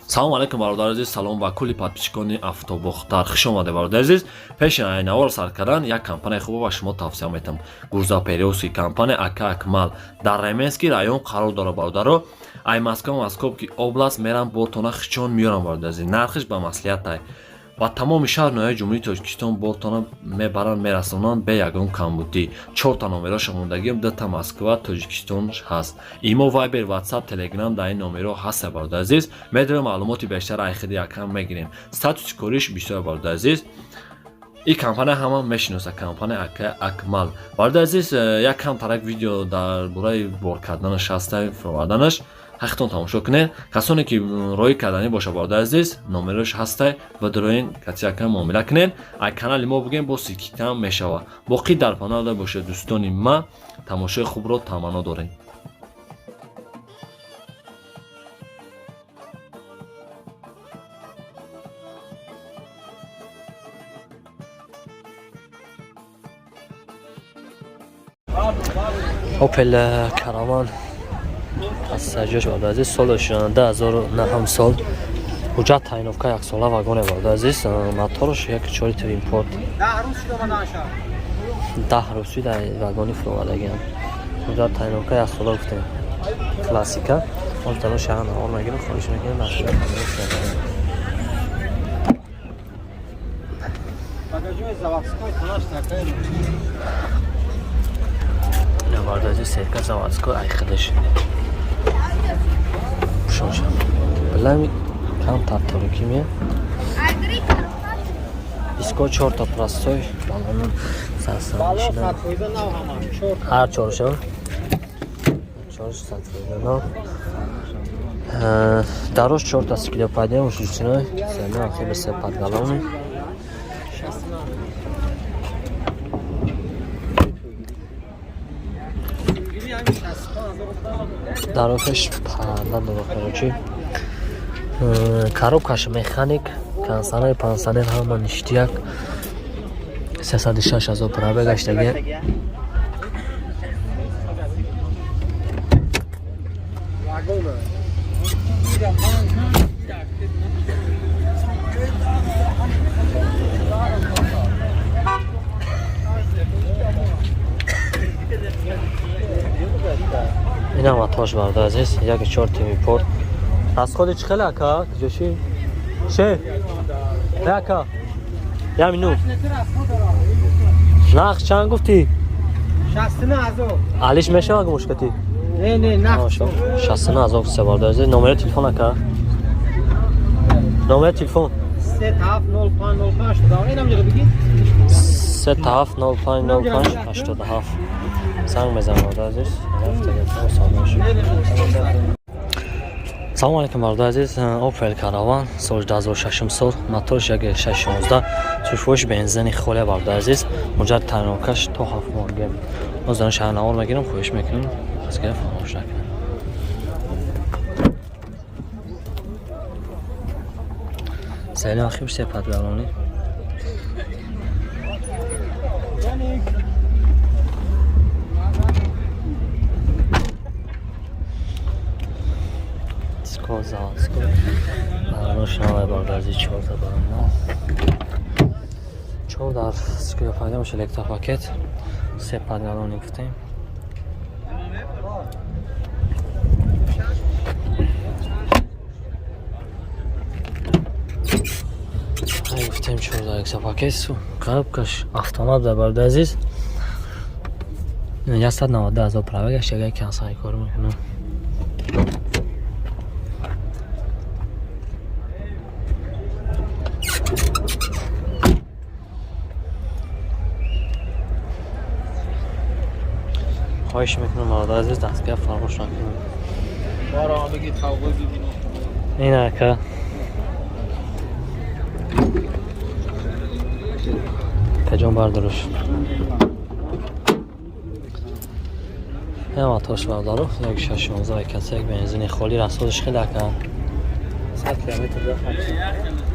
Салом алейкум, бародари азиз, салом ба кулли подписчикони Автобохтар. Хуш омаде, бародари азиз. Пеши навор сар кардан як компанияи хубо ба шумо тавсия метам. Грузоперевозки компания ака Акмал дар Раменский район қарор дорад, бародаро. Ай Москва, Московский область мерам, бортона хичон меёрам, бародари азиз. Нархиш ба маслиҳатай. Ба тамоми шаҳр ноҳияи Ҷумҳурии Тоҷикистон бортона мебаранд, мерасонанд бе ягон камбудӣ. Чорта номероша мондагиам, дута Москва, Тоҷикистон ҳаст. Имо, Вайбер, Ватсап, Телеграм дар ин номеро ҳаст, бародари азиз. Медорем, маълумоти бештар айхиди якам мегирем. Статуси кориш бисёр, бародари азиз. Ин компания ҳама мешиноса, компания ака Акмал. Бародари азиз, як кам тарак видео дар бораи бор карданаш ҳаста, фуроварданаш. Ҳақитон тамошо кунед. Касоне ки роӣ карданӣ боша, бародари азиз, номерош ҳастай ва дороин катиякам муомила кунед. Ай канали мо бигем, бо скидкам мешава. Боқӣ дар паноҳ бошед, дӯстони ма, тамошои хубро таманно дорем. Опел Караван аз саҷош, бародари азиз, солаш 2009 сол, ҳуҷҷат тайиновка яксола, вагоне, бародари азиз, моторш 1.4 твинпорт, 10 рӯз дар вагони фуровардагиам, ҳуҷҷат тайиновка яксола гуфтем, классика. Ҳозир дар шаҳр навор мегирем, хоҳиш мекунем, дастгоҳ. Бародари азиз, серка заводской, ай худаш пушонша билами, камтар торикӣ ме. Диско чорта простой, балону сарсарнишина, ҳар чоршон чорш 100% нав. Дарош чорта стеклоподъём, ручной, сена хеле се подголовный. Дарофеш парда дора, короче, коробкаш механик, кондиционер, пансионер ҳама ништяк. 306 000 пробег гаштаги. Инам атош, бародари азиз, 1.4 твинпорт. Расходи чӣ хеле, ака? Куҷоши ше, ака? Я минут. Нарх чанд гуфтӣ? Алиш мешава гумушкатӣ? Не, нарх. 69 000 гуфта, бародари азиз. Номери телефон, ака, номери телефон? 370505. Инам ҷо бигӣ. 37050587 занг мезанам, бародари азиз. Салому алейкум, бародари азиз. Опел Караван, соли 2006 сол, моторш 1.6 16, сушфош бензини холия, бародари азиз, муҷаррад тайиновкаш то 7 моҳ. Ҳозир шаҳрнавор мегирам, хоҳиш мекунем, дастгира фаромӯш накунем. Сели ахир се подголовный. Диско заводской. Барош навай, бародари, чорта барома. Чор дар стеклоподъём, электропакет, се подголовный гуфтем. Ай гуфтем, чорда электропакет, коробкаш автомат да, бародари азиз. 190 000 пробег гаштага, кансай кор мекунам. Хоҳиш мекунам, бародари азиз, дастгоҳ фаромӯш накунам. Ин ака каҷон бардорош. Ҳама тош, бародаро, 1.6 16, касе як бензини холӣ. Расходиш хеле, ака?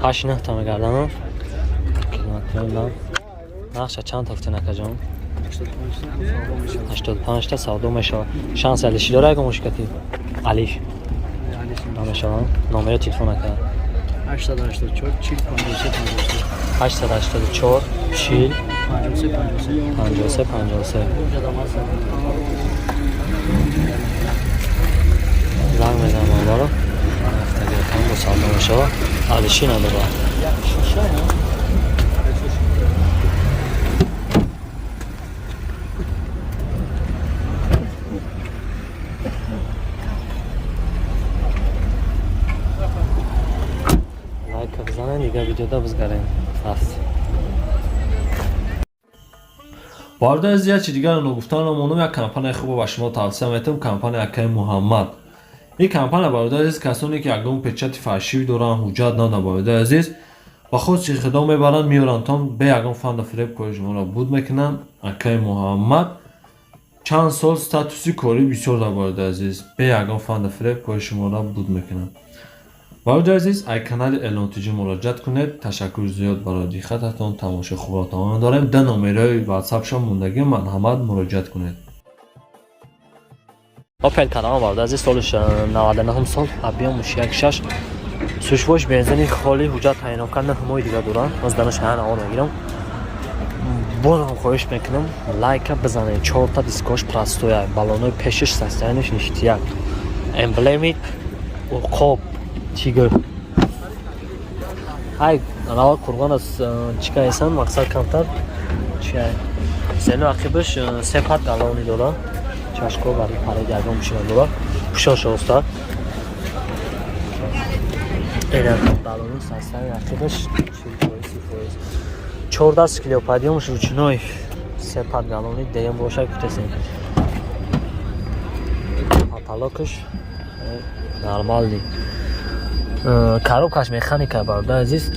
Ҳашт нӯҳ та мегарданам километр. Нақша чанд та гуфтен, акаҷон? 85 та савдо мешавад. Шанси алиши дора, ягон мушкати алиш? Намешавам. Номери телефон ака. 884 40 53 53. 884 40 53 53. 53 53. Занг мезанам бародаро. Ҳафтагиакам бо савдо мешава. Алиши надора. Лайка бизанед, дигар видеода бизгарем. Рафт. Бародари азиз, як чи дигар ногуфтан намонам, як компанияи хубо ба шумо тавсия метавам, компания акаи Муҳаммад. Ин компания, бародари азиз, касоне ки ягон печати фальшивӣ доранд, ҳуҷҷат надоранд, бародари азиз, ба хости худо мебаранд, меоранд тон, бе ягон фанду фиреб кори шуморо буд мекунанд. Акаи Муҳаммад чанд сол статуси корӣ бисёр дорад, бародари азиз, бе ягон фанду фиреб кори шуморо буд мекунанд. Бародари азиз, ай канали Элон ТЖ муроҷиат кунед. Ташаккури зиёд барои диққататон, тамошои хубро тамом дорем. Ду номерои ватсапшон мондагӣ, марҳамат, муроҷиат кунед. Опел Караван, бародар азиз, солиш 99 сол, объёмуш 1,6, сушвош бензини холи, ҳуҷҷат таъйинот на ҳамои дига дорам. Ман данаш ҳана он мегирам. Бозам хоҳиш мекунам, лайка бизанед. Чорта дискош простоя, баллонои пешиш состояниш ништяк. Эмблеми уқоб, тигр. Ай, рава курган аз чика эсан, мақсад камтар. Чи сено ақибаш се пат галони дора. Чашко бари паред ягон мошина дора. Пушош оста. Эна баллону состояни ақибаш 40%, 30%. 14 склеопадиумш ручной, се пат галони деям боша кутесен. Потолокаш нормальный. Коробкаш механика, бародар азиз.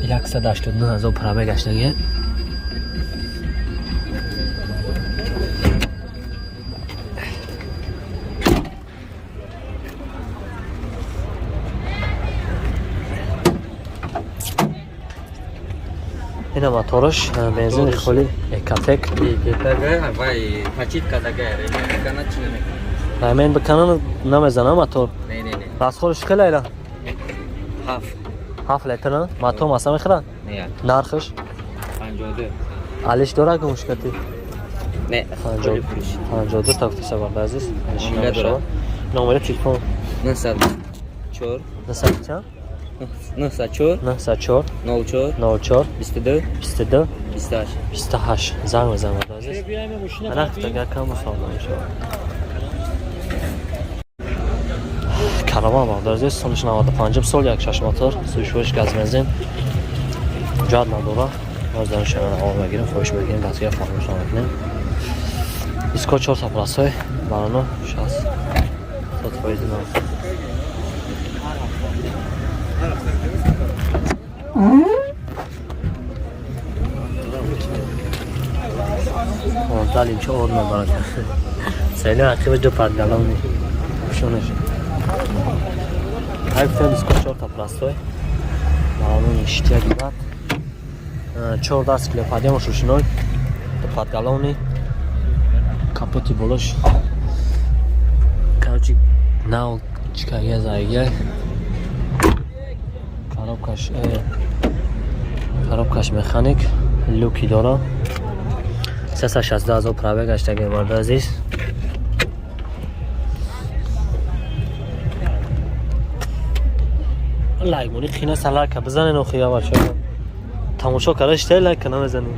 189 ҳазор пробег гаштагия. Ина мотораш бензини холи, Экотек. Ремень биканан намезана мотор. Расходш хеле айла? 7 литр на? Мотор маса мехӯрад? Нархш? Алиш дора гумшкати? 52 та гуфтеса, бародар азиз. Номери телефон? 904. 900 чанд? 904. 904. 04. 04. 22. 22. 28. 28. Занг мезанам, бародар азиз. Ана дигар кам савдо мешавад. Караван, бародар азиз, солиш 95 сол, 1,6 мотор, сӯшвош газ бензин, ҳуҷҷат надора. Боз шана аввал мегирем, хоҳиш мекунем, дастгир фаромӯш намекунем. Диско чор сапросой, бароно 60 фоиз нав. Далим чо ор мебарад. Сели ақиба ду пат галони. Шонаш. Ай гуфтем, диско чор та простой. Бароно ништяк бад. Чор даст клепадиам ручной. Ду пат галони. Капоти болош. Короче, нав чикагия зайгия. Коробкаш механик, люки дора. 360 ҳазор пробег гаштаги, бародар азиз. Лайк мони қина лайка бизанен охи, я бачаҳо. Тамошо карда шитай, лайка намезанем.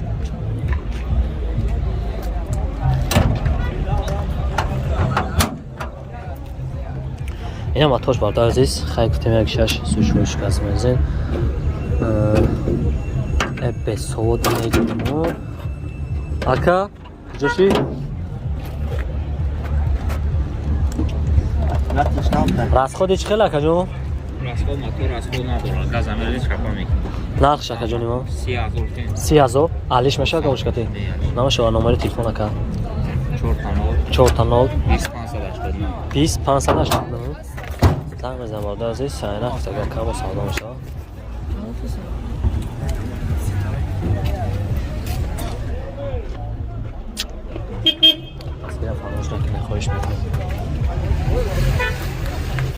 Ина мотош, бародар азиз, хай гуфтем 1,6, сушвош газ бензин. Бесовод медонам. Ака, ҷоши? Расходи чӣ хел, акаҷон? Расход мотор расход надорад, газ амелиш хапа мекунад. Нархш, акаҷони мо? 30 000 тен. 30 000. Алиш мешавад гамушкати? Намешавад. Номери телефон, ака? 4 0. 4 0. 20 589. 20 589. Занг мезанам, бародар азиз, сайна агар кам савдо мешавад. Дастгира фаромӯш накунед, хоҳиш мекунем.